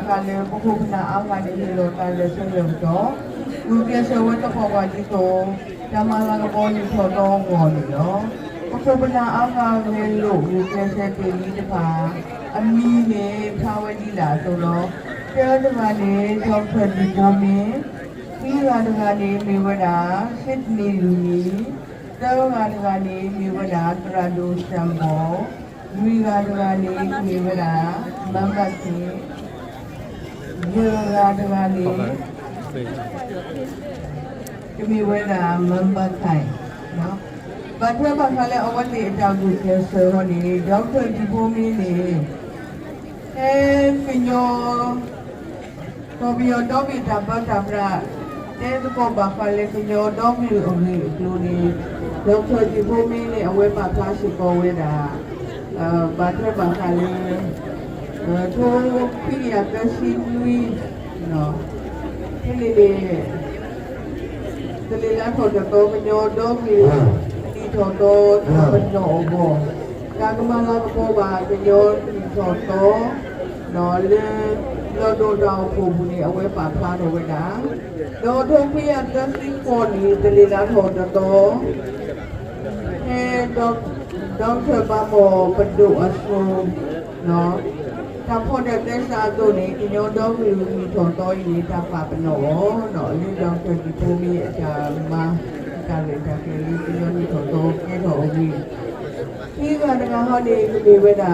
တၢ်လၢပခိၣ်ပနၢ်အါဂၤန့ၣ် ဟ့ၣ်လီၤသးလၢဆၢထၢၣ်ကတီၢ်, ဂုာ်ကျဲးစၢးဝဲသပှၢ်ပှၢ်ဒ်သိး တၢ်မၤလၤကပီၤနံၣ်ထီၣ်သီအဂီၢ်န့ၣ်လီၤ. ပခိၣ်ပနၢ်အါဂၤဂဲၤလိာ်ဂုာ်ကျဲးစၢးတ့ၢ်လံတဖၣ် အမံၤန့ၣ်ဖျါဝဲဒ်ဒၣ်အသိးလီၤ. တၢတဂၤန့ၣ် ဒီကထၢၣ်ဒံၣ်ဘိမ့ၢ်, ခံဂၤတဂၤန့ၣ်မ့ၢ်ဝဲဒၣ် စ့တနံၣ်လူၤနံၣ်, သၢဂၤတဂၤန့ၣ်မ့ၢ်ဝဲဒၣ် သရၣ်ဒိၣ်စၣ်ဘီၣ်, လွံၢ်ဂၤတဂၤန့ၣ်မ့ၢ်ဝဲဒၣ် မၤဘၣ်ခ့ၣ် ယဲၢ်ဂၤတဂၤန့ၣ် ကမ့ၢ်ဝဲဒၣ် မၤဘၣ်ခ့ၣ်, ဘၣ်ထွဲဘၣ်ဃးလၢအဝဲသ့ၣ်အတၢ်ဂုာ်ကျဲးစၢးအဂီၢ်န့ၣ် ဒီကထၢၣ်ဒံၣ်ဘိမ့ၢ်န့ၣ် ဖဲကညီ ကီၢ်ပယီၤဒီဘ့ၣ်တၢ်ပၢတၢ်ပြး တဲသကိးဘၣ်ဃးလၢကညီဒီကလုာ်အဂ့ၢ်အကျိၤန့ၣ် ဒီကထၢၣ်ဒံၣ်ဘိမ့ၢ်န့ၣ် အဝဲပာ်ဖျါစ့ၢ်ကီးဝဲဒၣ် ဘၣ်ထွဲဘၣ်ဃးလၢ ထိခွံကယၤသၢဆံနွံ ဖဲန့ၣ်န့ၣ် တလ့ၤလါထီၣ်တသီ ကညီဒီကလုာ် နံၣ်ထီၣ်သီတၢ်ပနီၣ်အဂီၢ်, တၢ်ကမၤလၤကပီၤဘၣ်ကညီနံၣ်ထီၣ်သီ လၢလီၢ်ဒိၣ်တၢ်အိၣ်ဖှိၣ်ပူၤန့ၣ် အဝဲပာ်ဖျါထီၣ်ဝဲဒၣ်, ဒီးထိခွံကယၤသၢဆံဃိးနံၣ် တလ့ၤလါထီၣ်တသီ ဖဲ ဒီကထၢၣ်ဘၣ်မီၣ်ပဒိၣ်အစိၤ တၢ်ဖီၣ်တၢ်သဲစးအသိးန့ၣ် ကညီဒီကလုာ်နံၣ်ထီၣ်သီအံၤန့ၣ် တၢ်ပာ်ပနီၣ်အီၤ လၢဒီကထၢၣ်ဒံၣ်ဘိမ့ၢ်အတၢ်မၤ အတၢ်ရဲၣ်တၢ်ကျဲၤလၢကညီနံၣ်ထီၣ်သီကဲထီၣ်အဂ့ၢ်, ခံဂၤတဂၤဟီန့ၣ် ကမ့ၢ်ဝဲဒၣ်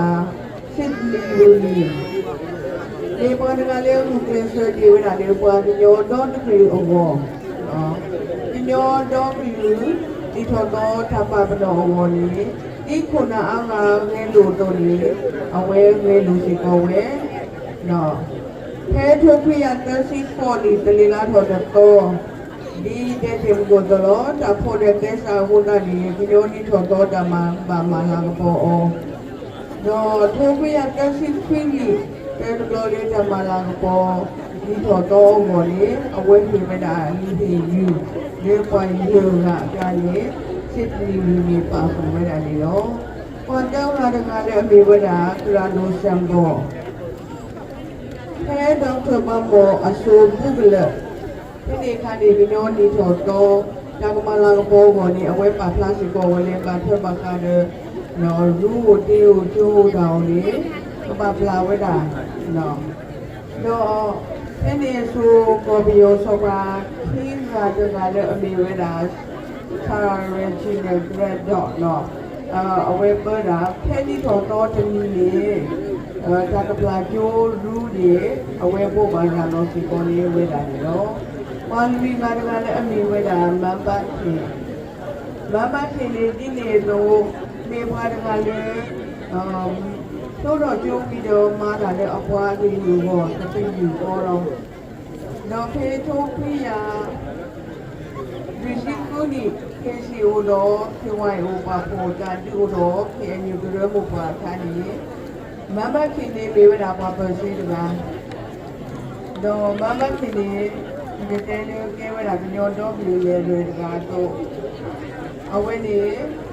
စ့တနံၣ်လူၤနံၣ် မ့ၢ်ပှၤတဂၤလၢဂုာ်ကျဲးစၢးတ့ၢ်ဝဲဒၣ်လၢပှၤကညီဒီတကလုာ်အဂီၢ်, ကညီဒီကလုာ် နံၣ်ထီၣ်သီတၢ်ပာ်ပနီၣ်အဂီၢ်န့ၣ် ဒ်ခိၣ်နၢ်အါဂၤဂဲၤလိာ်အသိးန့ၣ် အဝဲဂဲၤလိာ်စ့ၢ်ကီးဝဲ, ဖဲထိခွံကယၤသၢဆံဃိးနံၣ် တလ့ၤလါထီၣ်တသီ ဒ်တဲတ့ၢ်မုၢ်ကိၣ်သိးလီၤ တၢ်ဖီၣ်တၢ်သဲစးအဃိသတးန့ၣ် ကညီနံၣ်ထီၣ်သီတၢ်မၤဘၣ်မၤလၤကပီၤအီၤ ဒီးထိခွံကယၤသၢဆံခွံနံၣ် တၢတဘျီလၢတၢ်မၤလၤကပီၤ နံၣ်ထီၣ်သီအဂီၢ်န့ၣ် အဝဲဟ့ၣ်ဝဲဒၣ်လံာ်ဟ့ၣ်ယုၢ် လၢပှၤယဲၢ်ဂၤအကျါန့ၣ် စ့တနံၣ်လူၤနံၣ်ပာ်ဃုာ်ဝဲဒၣ်န့ၣ်လီၤ. ပှၤသၢဂၤတဂၤလၢအမ့ၢ်ဝဲဒၣ် သရၣ်ဒိၣ်စၣ်ဘီၣ် ဖဲဒီကထၢၣ်ဘၣ်မီၣ်အစိၤဘူးကလၢာ် ဖဲန့ၣ်အခါန့ၣ် ကညီနံၣ်ထီၣ်သီ တၢ်ကမၤလၤကပီၤအဂီၢ်န့ၣ် အဝဲပာ်ဖျါစ့ၢ်ကီးဝဲလၢ ဘၣ်ထွဲဘၣ်ဃးဒီး ရူအိၣ်တ့အိၣ်ကၠိအိၣ်တၢ်အီၤန့ၣ် ကဘၣ်ပျၢ်ဝဲဒၣ် ဒီး ဖဲန့ၣ်အစိၤ ကီၢ်ပယီၤစီၤပၤ ခံဂၤတဂၤလၢအမ့ၢ်ဝဲဒၣ် Sir Reginald Braddock အဝဲပၢတၢ် ဖဲနံၣ်ထီၣ်သီတနံၤန့ၣ် တၢ်ကပျၢ်ကၠိရူန့ၣ် အဝဲဘိးဘၣ်ရၤလီၤစ့ၢ်ကီးန့ၢ်ဝဲဒၣ်န့ၣ်လီၤ. ပှၤလွံၢ်ဂၤတဂၤလၢအမ့ၢ်ဝဲဒၣ် မၤဘၣ်ခ့ၣ် မၤဘၣ်ခ့ၣ်န့ၣ် ဒ်န့ၣ်အသိး မ့ၢ်ပှၤတဂၤလၢ ထိထီၣ်ကၠိဝံၤဒီးမၤတၢ်လၢအပှၤကလုာ်အဂီၢ် တကလုာ်ဃီလီၤ. ဒီးဖဲထိခွံကယၤ လွံၢ်ဆံဃုနံၣ် ခ့ၣ်စံၣ်အိၣ်ဒီး ခ့ၣ်ဝဲၢ်အိၣ်ပာ်ဖှိၣ်တၢ်ဒုးအိၣ်ဒီး ခ့ၣ်အဲၣ်ယူၣ်ကရၢမိၢ်ပှၢ်အခါန့ၣ် မၤဘၣ်ခ့ၣ်န့ၣ်မ့ၢ်ဝဲဒၣ်ပှၤပၢၤစ့တဂၤ ဒီးမၤဘၣ်ခ့ၣ်န့ၣ် ပကတဲလၢကဲဝဲဒၣ်ကညီဒီကလုာ်လဲၤလွဲၢ်တဂၤအသိး အဝဲန့ၣ်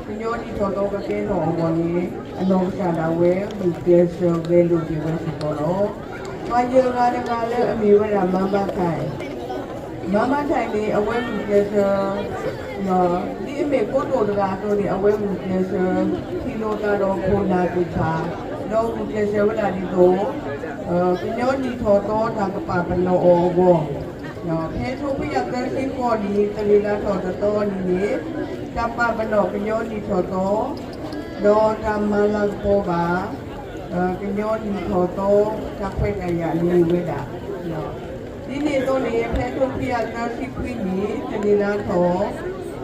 ကညီနံၣ်ထီၣ်သီကကဲထီၣ်အဂီၢ်န့ၣ် အနီၢ်ကစၢ်ဒၣ်ဝဲဂုာ်ကျဲးစၢးဂဲၤလိာ်က့ၤဝဲစ့ၢ်ကီးလီၤ. ပှၤယဲၢ်ဂၤတဂၤလၢအမ့ၢ်ဝဲဒၣ်မၤဘၣ်ခ့ၣ် မၤဘၣ်ခ့ၣ်န့ၣ် အဝဲဂုာ်ကျဲးစၢး ဒ်အမ့ၢ်ကိတိာ်တဂၤအသိးန့ၣ် အဝဲဂုာ်ကျဲးစၢး ထံၣ်လိာ်သးဒီးခိၣ်နၢ်သ့ၣ်တဖၣ် ဒီးဂုာ်ကျဲးစၢးဝဲဒၣ်ဒ်သိး ကညီနံၣ်ထီၣ်သီတၢ်ကပာ်ပနီၣ်အီၤအဂီၢ် ဖဲထိခွံကယၤသၢဆံဃိးနံၣ် တလ့ၤလါထီၣ်တသီနံၤန့ၣ် တၢ်ပာ်ပနီၣ်ကညီနံၣ်ထီၣ်သီ ဒီးတၢ်မၤလၤကပီၤဘၣ် ကညီနံၣ်ထီၣ်သီ တၢ်ခွဲးတၢ်ယာ်န့ၣ်ဝဲဒၣ် ဒ်န့ၣ်အသိးန့ၣ် ဖဲထိခွံကယၤသၢဆံခွံနံၣ် တလ့ၤလါထီၣ်တသီ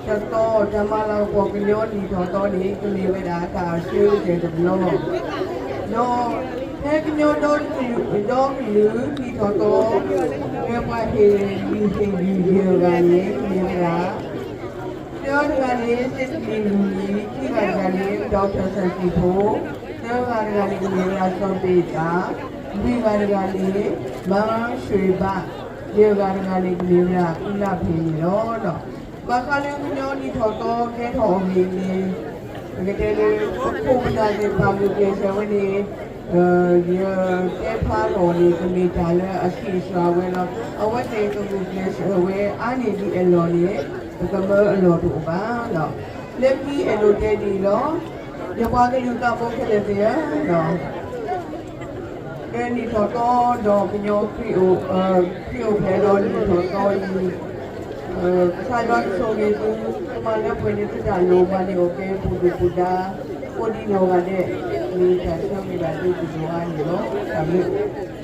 တၢ်မၤလၤကပီၤကညီနံၣ်ထီၣ်သီန့ၣ် ကမ့ၢ်ဝဲဒၣ်တၢ်အဆၢကတီၢ်တဘျီ ဒီး ဖဲကညီဒီကလုာ်ဒီကလုာ်နံၣ်ထီၣ်သီ လၢပှၤဟ့ၣ်လံာ်ဟ့ၣ်ယုၢ်ယဲၢ်ဂၤန့ၣ် ကမ့ၢ်ဝဲဒၣ် တဂၤန့ၣ် စ့တနံၣ်လူၤနံၣ်, ခံဂၤတဂၤန့ၣ် ဒီကထၢၣ်စၢ်စံၣ်ဖိ, သၢဂၤတဂၤန့ၣ် ကမ့ၢ်ဝဲဒၣ်စီၤဘ့းတၢ်, လွံၢ်ဂၤတဂၤန့ၣ် မၤရွှ့ၤဘး, ယဲၢ်ဂၤတဂၤန့ၣ် ကမ့ၢ်ဝဲဒၣ်အူလၣ်ဖ့ၣ်န့ၣ်လီၤ. ဘၣ်ဃးလၢကညီနံၣ်ထီၣ်သီကဲထီၣ်အဂ့ၢ်န့ၣ် ပကတဲလၢ ပခိၣ်ပနၢ်သ့ၣ်တဖၣ်ဂုာ်ကျဲးစၢးဝဲန့ၣ် ယတဲဖျါထီၣ်န့ၣ် ကမ့ၢ်တၢ်လၢအဆံးအစှၤဝဲလီၤ. အဝဲသ့ၣ်ကဂုာ်ကျဲးစၢးဝဲအါန့ၢ်ဒံးအလီၢ်န့ၣ် ပကမၢအလီၢ်တအိၣ်ဘၣ်လီၤ. လၢခံအဲၣ်ဒိးတဲဒ်အံၤလီၤ. ယပှၤကလုာ်သးဘိခဲလၢာ်သ့ၣ်ဧၢ, ကဲနံၣ်ထီၣ်သီဒီးကညီခရံာ်အိၣ်, ခရံာ်အိၣ်ဖျဲၣ်ဒီးနံၣ်ထီၣ်သီအံၤ, ကစၢ်ယွၤကဆိၣ်ဂ့ၤသု, ကမၤလၢပှဲၤန့ၢ်သုတၢ်လိၣ် မၤန့ၢ်အီၣ်ကဲပူၤဒုၣ်ပူၤဒါ, အိၣ်ဒံးနီၢ်ဂၤဒဲး, မ့ၢ်တၢ်ဆၢဂ့ၤဘၣ်သုကိးဂၤန့ၣ်လီၤ. တၢ်ဘျုး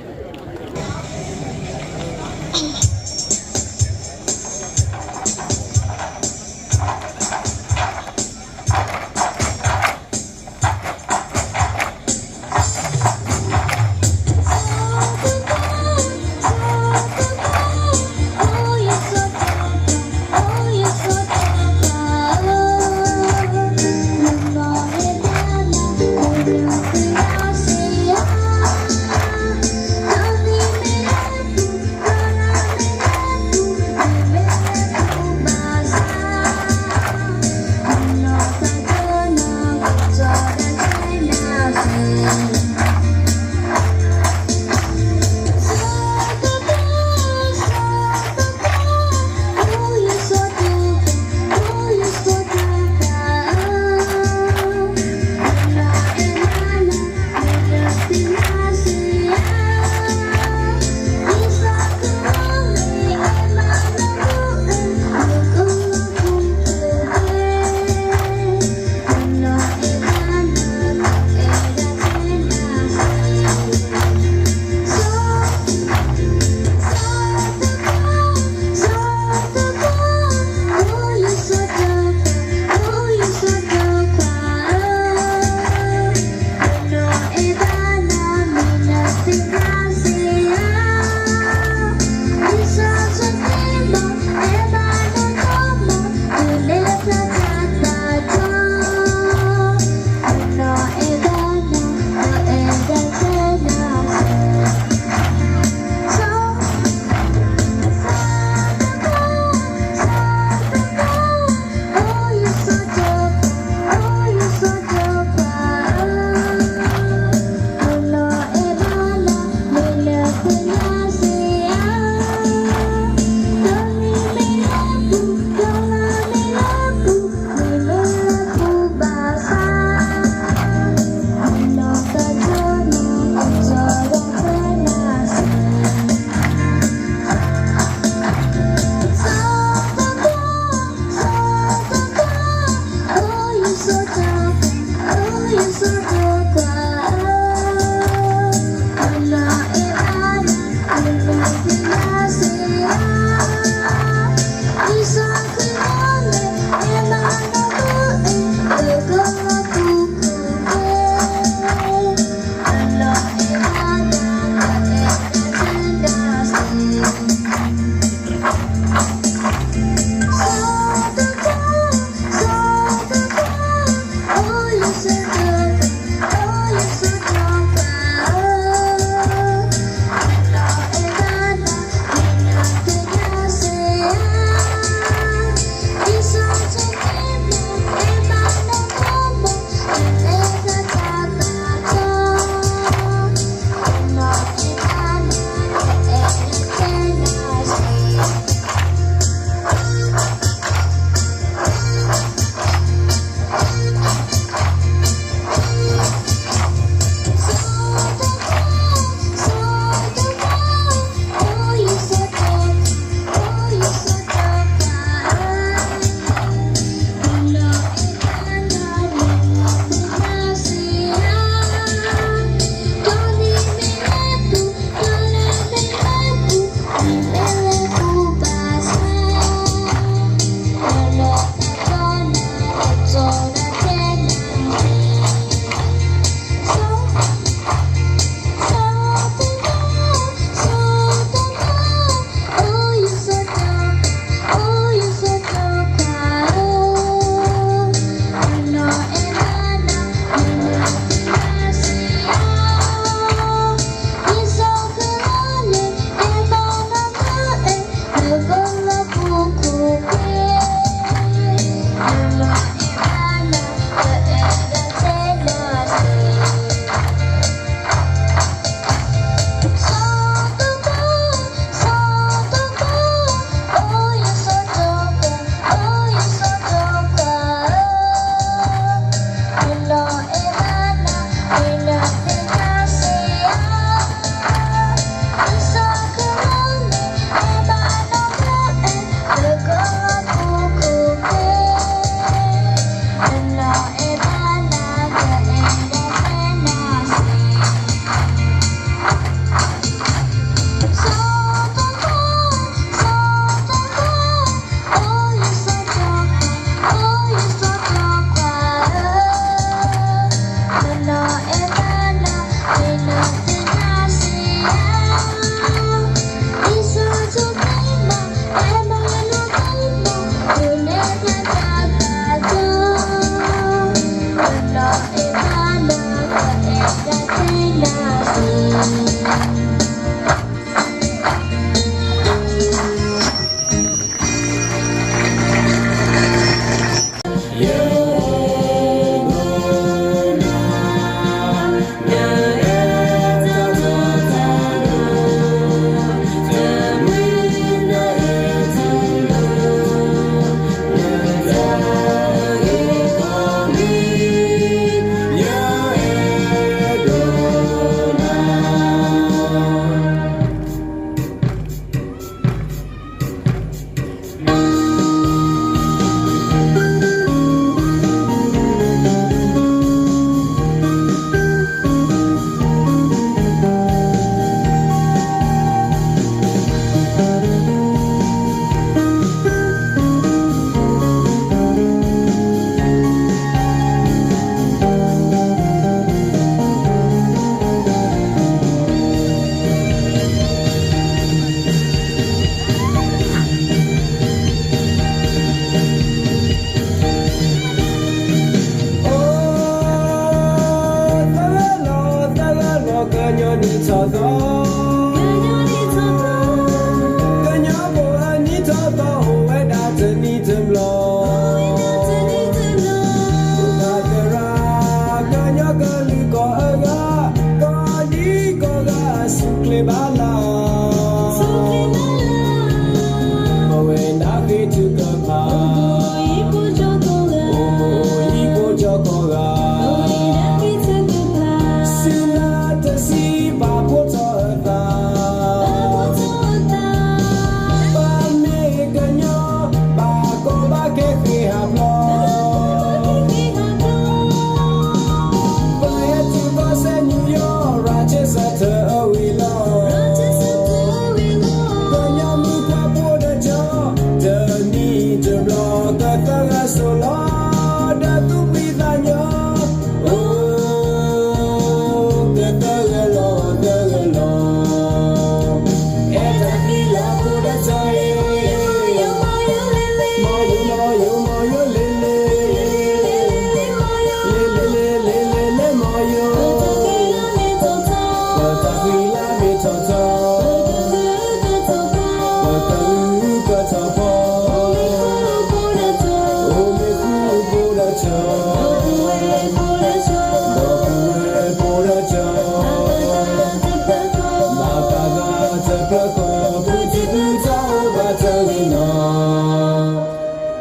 လၢကီၢ်ပူၤထံပူၤကီၢ်အိၣ်ဘၣ်တဂ့ၤနီၤ,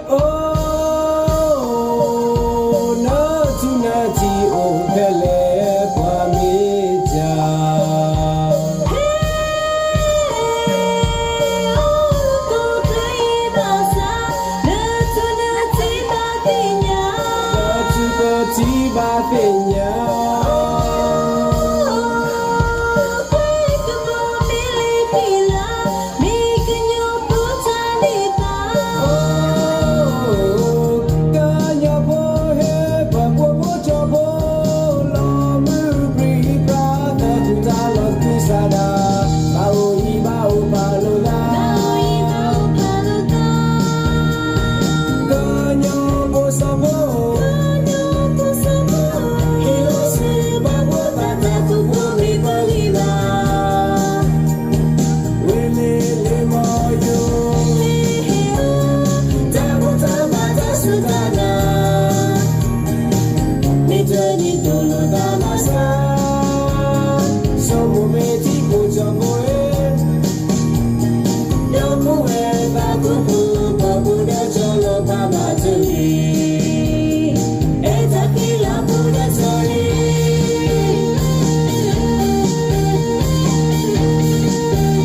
အိ, နၢ်ထူနၢ်ထံအိၣ်ဖဲလဲၣ်ပှၤမ့ၢ်တၢ် နၢ်ထူနၢ်ထံဘၣ်သ့ၣ်ညါ, နၢ်ထူနၢ်ထံဘၣ်သ့ၣ်ညါ, မ့ၢ်ကညီဖိဟဲပှၤဖိဖိကၠီဖိ, လီၤမုၢ်ပြံပြါသးသူၣ်တၢ်လီၢ်သူၣ်စၢ်ဒၣ်, ဘၣ်အိၣ်အံၤဘၣ်အိၣ်ဖးလိာ်သး, ကညီဖိစီဖိ, ဟ့ၣ်လီၤစ့ၢ်ပှၤဖိသၣ်တၢ်သူၣ်ဖိဂ့ၤဘၣ်, ဝဲလ့လ့မီယိၤ, တၢ်ဘူၣ်တၢ်ဘါတၢ်စူၢ်တၢ်နာ်, မ့ၢ်တၢ်နံၣ်တိၢ်လိာ်သးဘၣ်ဆၣ်, ဆိမိၣ်မ့ၢ်ထံဖိကၠီဖိဧၢ, ဒီပုၢ်ဝဲၢ်သးခုပူၤ, ပှၤပူၤဒီးကၠီလီၤဖးဘၣ်တဂ့ၤ, အဲၣ်တၢ်ဃံလၤပူၤဒီးကၠီလံ သၢဂၤလီၤ,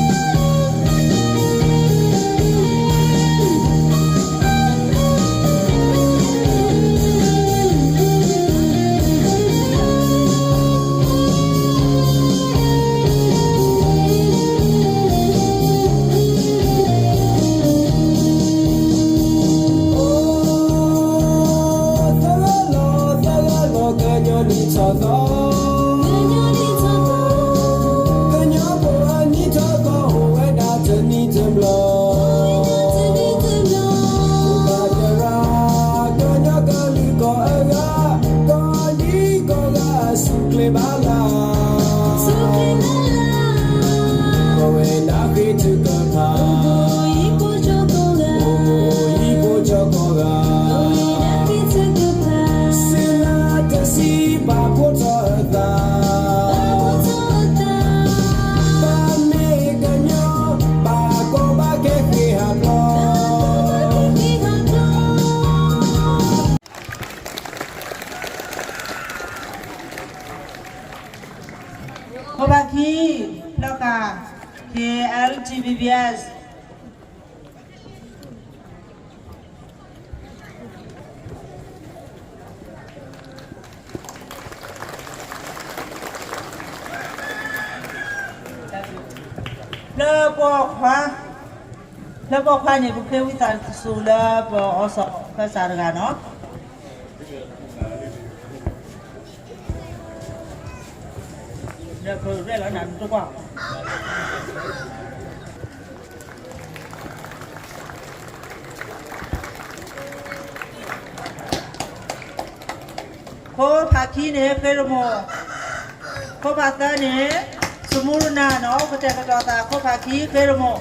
သၢဂၤလီၤ, ကညီနံၣ်ထီၣ်သီ, ကညီဖိအနံၣ်ထီၣ်သီ, အိၣ်ဝဲဒၣ်တနံၣ်တဘျီ, ဘၣ်သရၣ်, ကညီကလုာ်ကီၢ်အဂၤ, ကီၢ်ဒံကီၢ်ဂၤအစူၢ်ကျဲၤဘၣ်လၢ်, ကီၢ်ဝဲဒၣ်ဃ့ထုကဖၣ်, အိၣ်ယံၤဖိကၠီကိးဂၤ, စံးလၢတဆံဘၣ်ဖိထီၣ်အသး, ဘၣ်မ့ၢ်ကညီ, ဘၣ်ကီဘၣ်ခဲဃ့ဟးဖျိး ခိၣ်ဖးခံ, ဖျၢၣ်ဃာ်, K L T B B S. ဖျၢၣ်ပိာ်ခွါ, ဖျၢၣ်ပိာ်ခွါန့ၣ် ပဃ့ဝံသးစူၤလၢပအီစီၤခၢၣ်စးတဂၤနီၤ. ဒီးပရဲၣ်လီၤနၤတကွၢ် ခိၣ်ဖးခံန့ၣ် ဃ့ရမိၢ်, ခိၣ်ဖးသၢန့ၣ် စမူရနၤနီၤ ကတဲာ်ကတီၤသး ခိၣ်ဖးခံ ဃ့ရမိၢ်.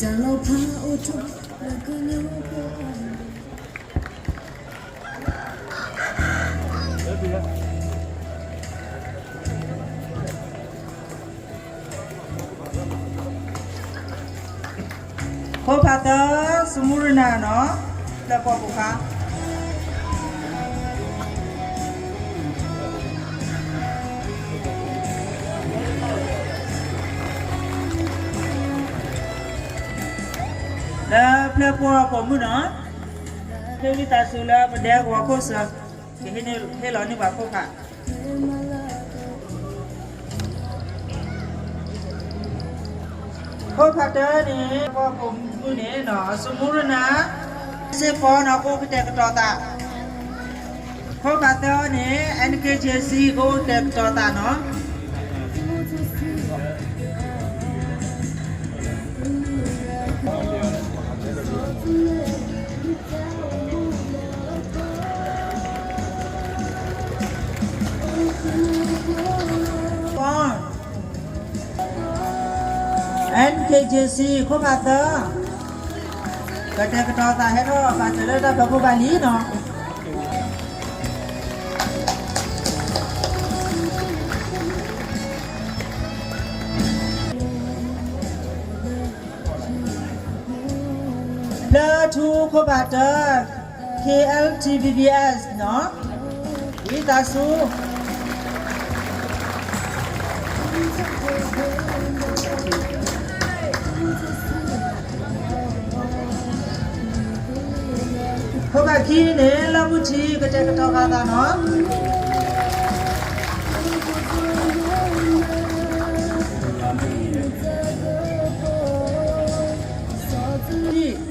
တၢ်လီၤဖးအိၣ်ထီၣ်လၢကညီဖိ ခိၣ်ဖးသၢ စမူရနၤနီၤ လၢပှၤပိာ်ခွါ လၢဖျၢၣ်ပိာ်ပိာ်မုၣ်နီၤ ဃ့ဝံသးစူၤလၢပဒဲကဝီၤခိၣ်စၢၤ ကဟ့ၣ်လီၤန့ၢ်ပှၤခိၣ်ဖး ခိၣ်ဖးတၢန့ၣ် ပှၤပိာ်မုၣ်န့ၣ် စမူရနၤ စ့ဖီနီၤ ကအိၣ်ကတဲာ်ကတီၤသး ခိၣ်ဖးသၢန့ၣ် N K J C ကအိၣ်ကတဲာ်ကတီၤသးနီၤ. ခိၣ်ဖး N K J C ခိၣ်ဖးသၢ ကတဲာ်ကတီၤသးဟဲထီၣ်ဘၣ်စၢၤလၢတၢ်ဖီခိၣ်ဘၣ်လံနီၤ. ဖျၢထူခိၣ်ဘၣ်တၢ K L T V B S နီၤ, ဝံသးစူၤ ခိၣ်ဘၣ်ခံန့ၣ် လၢမုၢ်ထံကတဲာ်ကတီၤဃာ်သးနီၤ.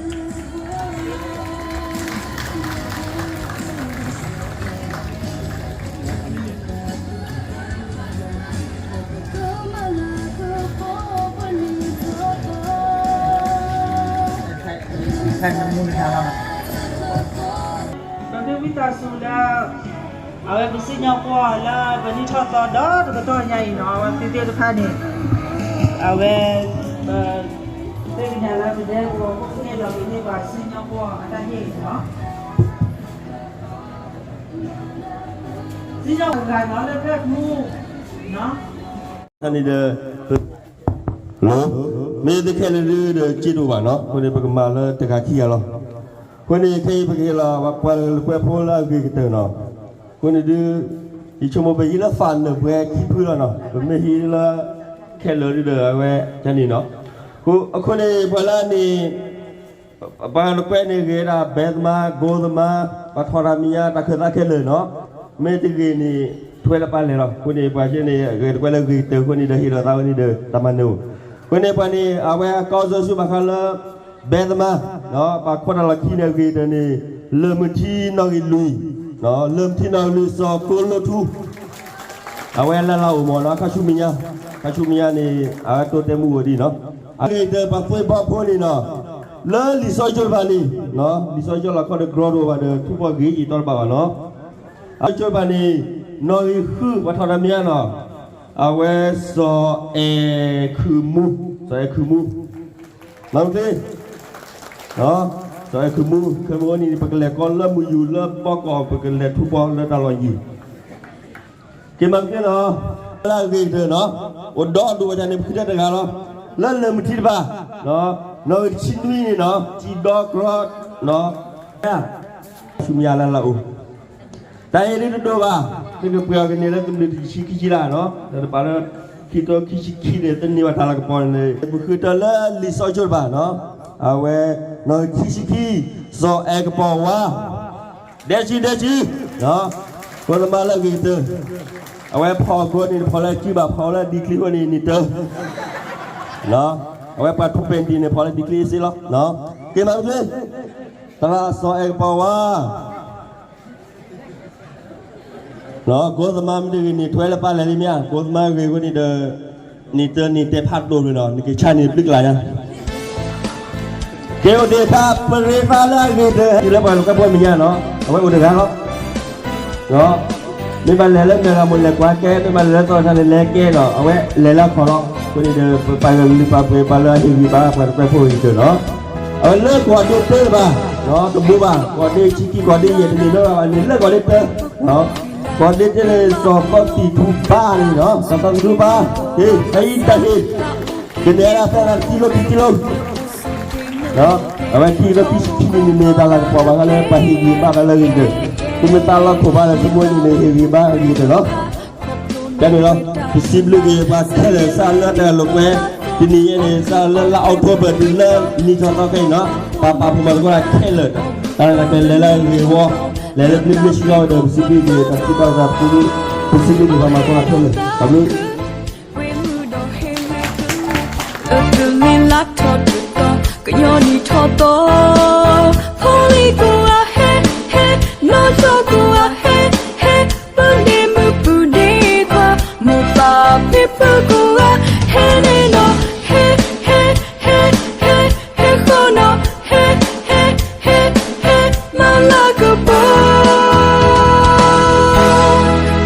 ပမ့ၢ်ဝံသးစူၤလၢ အဝဲပစံၣ်ညီၣ်ကွီၢ်လၢပနံၣ်ထီၣ်သီဒီးတကတီၢ်ညါအံၤနီၤ, အဝဲသုသ့ၣ်တဖၣ်န့ၣ် အဝဲ ပသ့ၣ်ညါလၢပဒဲကဝီၤဖိန့ၣ်ဒီး ပမ့ၢ်ပှၤစံၣ်ညီၣ်ကွီၢ်အတၢ်ဟ့ၣ်နီၤ. စံၣ်ညီၣ်ကွီၢ်ဂၤနီၤလၢဖျၢၣ်ထူ န့ၣ်ဒီး မ့ၢ်သုခဲလၢာ်ဒုးဒီးစ့တအိၣ်ဘၣ်နီၤ, အဃိန့ၣ် ပကမၤလၢတဂၤခံဂၤလီၤ. အဃိန့ၣ် ခဲအံၤပကဟ့ၣ်လီၤပှၤလၢကွဲးဖိလၢအဂ့ၤကတၢၢ်နီၤ. အဃိန့ၣ်ဒုး ယဆိကမိၣ်ပဟံးလၢ final ပှဲၤခံဖုလီၤနီၤ, ပမ့ၢ်ဟံးလၢ ခဲလၢာ်ဒုးဒီးအဝဲန့ၣ်နီၤ. အဃိန့ၣ် ပှၤလၢန့ၣ် ပှၤလၢကွဲးန့ၣ်ဂ့ၤဒၣ် ဘဲသမါ ကိသမား ပှၤထီၣ်တၢ်မဲာ်ညါ တၢ်ခၢၣ်သးခဲလၢာ်နီၤ, မ့ၢ်တဂ့ၤန့ၣ် ထွဲလၢပၢ်လဲၤလီၤ. အဃိန့ၣ် ပှၤကဲန့ၣ် ဂဲၤတကွဲးလၢဂ့ၤကတၢၢ်အဃိန့ၣ်ဒီး ဟ့ၣ်လီၤသးဝဲန့ၣ်ဒီး တၢ်မၤနၢၤအိၣ်. အဃိန့ၣ် ပှၤန့ၣ် အဝဲအကီၢ်စီဆူၣ်ဘၣ်ဃးလၢ ဘဲသမါ ပှၤခိးတၢ်လီၢ်ခံန့ၣ်အဂ့ၤကတၢၢ်န့ၣ် လၢၢ်မုၢ်ထံနီၣ်ဂံၢ်လွံၢ်, လၢၢ်မုၢ်ထံနီၣ်ဂံၢ်လွံၢ် စီၤကိလိထူ အဝဲလၢ်လၢ်အိၣ်မးနီၤ, ခါဆူမဲာ်ညါ, ခါဆူမဲာ်ညါန့ၣ် အဝဲတိတဲမူအိၣ်ဒံးနီၤ. အဂ့ၤကတၢၢ်ပှၤသွ့ဘီဖိန့ၣ်နီၤ, လၢလံာ်စီဆှံကၠိတဖၣ်န့ၣ်, လံာ်စီဆှံကၠိလီၤခီဒီး ကရီဒိၣ်ဘၣ်ဒီး ထူပီၣ်ဂ့ၤအံၤတီတဘၣ်ဘၣ်နီၤ. လံာ်စီဆှံကၠိတဖၣ်န့ၣ် နီၣ်ဂံၢ်ဃု ပှၤထီၣ်တၢ်မဲာ်ညါနီၤ, အဝဲစီၤအဲၣ်ခုးမူ, စီၤအဲၣ်ခုးမူ မၤသ့ စီၤအဲၣ်ခုးမူ ခဲမုၢ်နံၤန့ၣ် ပကလဲၤကီလၢမုၢ်ယူၤလၢဘီကီၢ် ပကလဲၤထူပီၣ်လၢတၢ်လီၢ်ယံၤ, က့ၤမၤသ့နီၤ, လၢအဂ့ၤကတၢၢ်နီၤ, အိၣ်ဒီဒူၣ်ဝဲဒၣ်န့ၣ် ပဃုထၢတဂၤလီၤ, လၢလၢၢ်မုၢ်ထံတဖၣ်, နီၣ်ဂံၢ်တဆံနွံန့ၣ်နီၤ, ထံဒီကရီ, ဆူမဲာ်ညါလၢ်လၢ်အိၣ် တၢ်အံၤဒ်တဒိၣ်ဘၣ်, သုကပှ့ၤအီၤကန့ၢ်လၢတဘျုးတဆံခံဆံလၢ်နီၤ, ဒီးတပာ်လၢ ခံကထိခံဆံခံန့ၣ် တန့ၢ်ဘၣ်တၢ်လၤကပီၤန့ၣ် ပဃုထၢလၢလံာ်စီဆှံကၠိတဖၣ်နီၤ, အဝဲ နီၣ်ဂံၢ်ခံဆံခံ, စီၤအဲၣ်ကပီၤဝါ, ဒဲစုဒဲစု, ကိသမားလၢအဂ့ၤကတၢၢ်, အဝဲဖီၣ်အဂီၢ်န့ၣ် ဖီၣ်လၢစုဘၣ် ဖီၣ်လၢဒံချံဃိန့ၣ် နံၤတၢ, အဝဲပှၤထူပဲာ်ဒံးန့ၣ် ဖီၣ်လၢဒံချံအစ့လီၤ, က့ၤမၤသ့, သရၣ်စီၤအဲၣ်ကပီၤဝါ ကိသမားမ့ၢ်တဂ့ၤန့ၣ် ထွဲလၢပၢ်လဲၤလံမ့ၢ်ဧါ, ကိသမားဂ့ၤဝဲန့ၣ်ဒီး နံၤတၢနံၤတဲဖးဒိၣ်န့ၣ်ဒီး နကဆါန့ၣ်ဘျုးကလာ်ညါ, ကဲအိၣ်သ့ၣ်တဖၣ် ပရ့သးလၢအဂ့ၤကတၢၢ် တုၤလၢပှၤလၢကွဲးဖိမဲာ်ညါနီၤ အဝဲအိၣ်တဂၤလီၤ. မ့ၢ်ဘၣ်လဲၤလၢမဲာ်ဂၤမိၢ်လဲၤကွၢ်ကဲ မ့ၢ်ဘၣ်လဲၤလၢသီၣ်ထါန့ၣ်လဲၤကဲဒီး အဝဲလဲၤလၢအခီၣ်လီၤ. အဃိန့ၣ်ဒီး ပပာ်ဂၢၢ်လၢပှၤပှဲၤပှၤလၢအဟ့ၣ်ဂံၢ်ဘါ ပှၤတကွဲးဖိအဂ့ၤကတၢၢ်နီၤ. အဝဲလၢကီၢ်ဒိတဲတဘၣ်, တဘိဘၣ် ကီၢ်ဒိဆံခံ ကီၢ်ဒိယဲၢ်တန့ၢ်နီတဂၤဘၣ်န့ၣ် လၢကီၢ်ဒိတဲ, ကီၢ်ဒိတဲန့ၣ် စီၤသီသံၣ်ထူဘါန့ၣ်နီၤ စီၤသီသံၣ်ထူဘါ, ဟ့ၣ် ဟဲအံၤတၢ်ဟ့ၣ်, ကန့ၢ်ဒၣ်သၢဂၤတံၤလိၤတံၤလိၤ အဝဲခံကထိခံဆံခံန့ၣ် မ့ၢ်တၢ်လၤကပီၤဘၣ်ဃးလၢပှၤဟ့ၣ်ဂံၢ်ဘါဃာ်လၢအဂ့ၤကတၢၢ်, သုမ့ၢ်သးလီၤခိၣ်ဘါလၢသုမိၢ်န့ၣ် ဟ့ၣ်ဂံၢ်ဘါအဂ့ၤကတၢၢ်လီၤ. ကန့ၣ်လီၤ, ပစံးဘျုးက့ၤပှၤခဲလၢာ်စးလၢတၢ်လိာ်ကွဲ တနံၤအံၤန့ၣ် စးလၢလါအီးကထိဘၢၣ်တုၤလၢနံၣ်ထီၣ်သီခဲအံၤနီၤ, ပှၤပာ်ဖှိၣ်မၤသကိးတၢ်ခဲလၢာ်, တၢ်လၢတၢ်ကျဲၤလဲၤလၢအဂ့ၤအဝီ, လဲၤလၢဘျ့ဘျ့ဆှီဆှီဒီး ပစံးဘျုးက့ၤတၢ်စံးတၢ်သးပူ ပစံးဘျုးက့ၤပှၤမၤသကိးတၢ်ခဲလၢာ်, တၢ်ဘျုး ပမ့ၢ်လါထီၣ်တသီ, ကညီနံၣ်ထီၣ်သီ, ဖိလံၤကိးဂၤဟဲ, ဟဲ, နီၢ်ကၠီကိးဂၤဟဲ, ဟဲ, မုၢ်နံၤမုၢ်ပူၤဒ့ခွါ, မိၢ်ပၢ်ဖံဖုကိးဂၤ, ဟဲန့ၢ်နီၤ, ဟဲ, ဟဲ, ဟဲ, ဟဲ, ဟဲဃီနီၤ, ဟဲ, ဟဲ, ဟဲ, ဟဲ, မၤလၤကပီၤ, ပက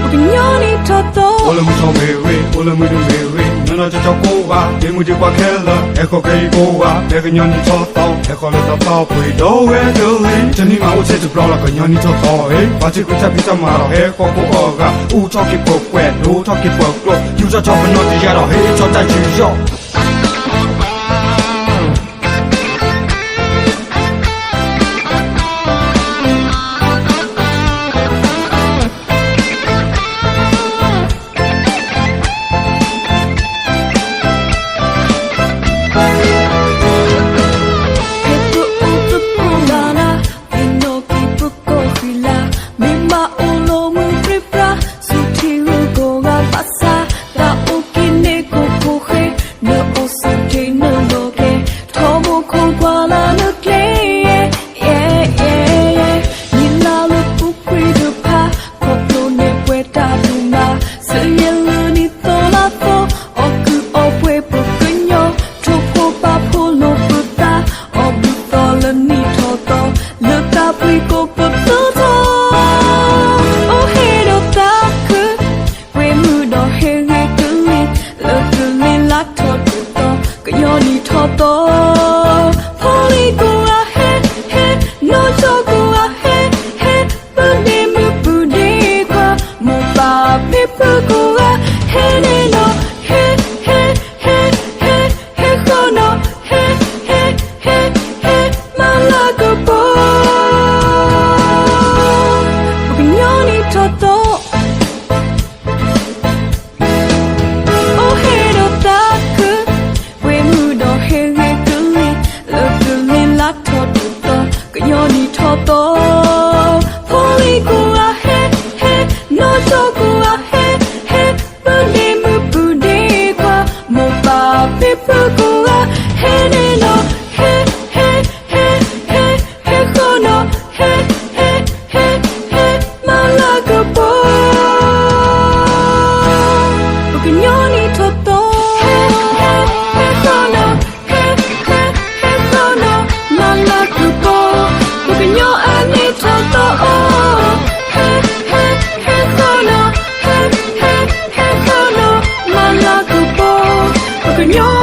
ညီနံၣ်ထီၣ်သီ, အိၣ်လၢမုၢ်ထီၣ်မ့ၢ်ဂ့ၤ, အိၣ်လၢမုၢ်နုာ်မ့ၢ်ဂ့ၤ, နီၢ်ကၠီကၠီကိးဂၤ ဒ့မုၣ်ဒ့ပှၤခဲလၢာ် ဟဲဃီၤခဲအံၤကိးဂၤ ဖဲကညီနံၣ်ထီၣ်သီ ဟဲဃီၤလၢတၢ်သီပှ့ၤဒီးဝဲကလံၤ တနံၣ်မးအိၣ်ဆဲတဘျီလီၤ ကညီနံၣ်ထီၣ်သီ ပှၤထံၣ်ဃုထၢဖံးတၢ်မၤဒီး ဟဲဃီၤကိးအီၤဂၤ အူထီၣ်က့ၤပှဲၤပှဲၤ ဒိထီၣ်က့ၤပှဲၤကျိ ယူၤထီၣ်ဆီပနီၣ်တယၢ်ဒီး ဟဲအ့ၣ်ဆီတၢ်ယူၤယီၣ် ဖဲပအိၣ်သကိးလၢ်လၢ် သ့ၣ်နီၣ်က့ၤပကိးဃံလၤ မ့ၢ်မၤအိၣ်လီၤမုၢ်ပြံပြါ ဆူထံရူၢ်ကိးဂၤဘၣ်ဆၣ် တၢ်အိၣ်က့ၤန့ၣ်ကိးခိၣ်ဃ့ နအိၣ်ဆူထံနလီၤကျဲ ထီဘိခိၣ်ကွၢ်လၢနကျဲ နံၣ်လါလၢပူၤကွံာ်တဖၣ် ခီဖျိန့ၣ်ပှဲၤတၢ်ဒိၣ်မး ဆၢယဲၢ်လၢနံၣ်သီလါသီ အီၣ်ကုၢ်အီၣ်ပှဲၤပကညီ ထိၣ်ဖိပာ်ဖိလိာ်ပသး အီၣ်ဘုသီလၢနံၣ်ထီၣ်သီ လၢတၢ်ပှ့ၤကိးပသူထီၣ် အိၣ်ဟ့ၣ်ဒီးသးခု ပှ့ၤမုာ်ဒီးဟ့ၣ်ဂ့ၤကလံၤ လၢကလံၤလါထီၣ်ဒိၣ်ထီၣ် ကညီနံၣ်ထီၣ်သီ ဖိလံၤကိးဂၤဟ့ၣ်ဟ့ၣ် နီၢ်ကၠီကိးဂၤဟ့ၣ်ဟ့ၣ် ပုၢ်ဒ့မုၣ်ပုၢ်ဒ့ခွါ မိၢ်ပၢ်ဖံဖုကိးဂၤ ဟ့ၣ်န့ၢ်နီၢ် ဟ့ၣ်ဟ့ၣ်ဟ့ၣ် ဟ့ၣ်ဃီနီၢ် ဟ့ၣ်ဟ့ၣ်ဟ့ၣ်ဟ့ၣ် မၤလၤကပီၤ ပကညီနံၣ်ထီၣ်သီ အိၣ်ဟ့ၣ်ဒီးသးခု ပှ့ၤမုာ်ဒီးဟ့ၣ်ဂ့ၤကလံၤ လၢကလံၤလါထီၣ်ဒိၣ်ထီၣ် ကညီနံၣ်ထီၣ်သီ ဖိလံၤကိးဂၤဟ့ၣ်ဟ့ၣ် နီၢ်ကၠီကိးဂၤဟ့ၣ်ဟ့ၣ် ပုၢ်ဒ့မုၣ်ပုၢ်ဒ့ခွါ မိၢ်ပၢ်ဖံဖုကိးဂၤ ဟ့ၣ်န့ၢ်နီၢ် ဟ့ၣ်ဟ့ၣ်ဟ့ၣ်ဟ့ၣ် ဟ့ၣ်ဃီနီၢ် ဟ့ၣ်ဟ့ၣ်ဟ့ၣ်ဟ့ၣ် မၤလၤကပီၤ ပကညီနံၣ်ထီၣ်သီ ဟ့ၣ်ဟ့ၣ်ဟ့ၣ်ဃီနီၢ် ဟ့ၣ်ဟ့ၣ်ဟ့ၣ်ဃီနီၢ် မၤလၤကပီၤ ပကညီအနံၣ်ထီၣ်သီ ဟ့ၣ်ဟ့ၣ်ဟ့ၣ်ဃီနီၢ် ဟ့ၣ်ဟ့ၣ်ဟ့ၣ်ဃီနီၢ် မၤလၤကပီၤ ပကညီ